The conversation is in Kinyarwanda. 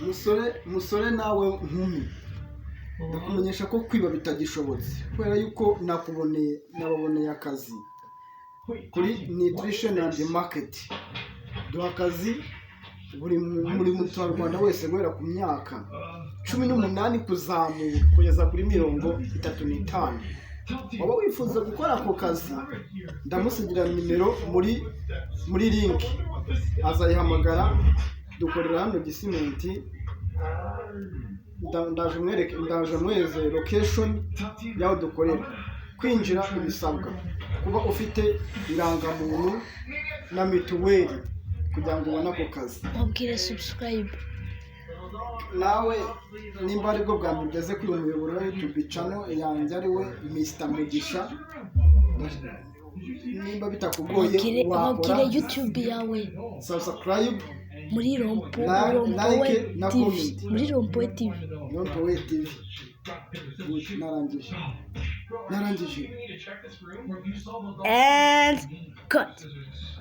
Musore, musore nawe nkumi, ndakumenyesha ko kwiba bitagishobotse, kubera yuko nakuboneye, nababoneye akazi kuri Nutrition and Market. Duha akazi buri buri muturarwanda wese guhera ku myaka 18 kuzamura kugeza kuri 35. Waba wifuza gukora ako kazi, ndamusigira nimero muri link, azayihamagara. Dukorera hano Gisimenti. Ndaje mwereke, ndaje mweze location y'aho dukorera. Kwinjira, ibisabwa kuba ufite irangamuntu na mituweli kugira ngo ubone ako kazi. Wabwire subscribe. Nawe nimba aribwo bwa mbere ugeze kuri uyu muyoboro wa YouTube channel yanjye, ari we Mr Mugisha, nimba bitakugoye Wabwire wakora wabwire YouTube yawe. subscribe Muri Rompo like Rompowe na TV. comment. Muri Rompowe TV. Rompowe TV. Good, narangije, narangije. And cut.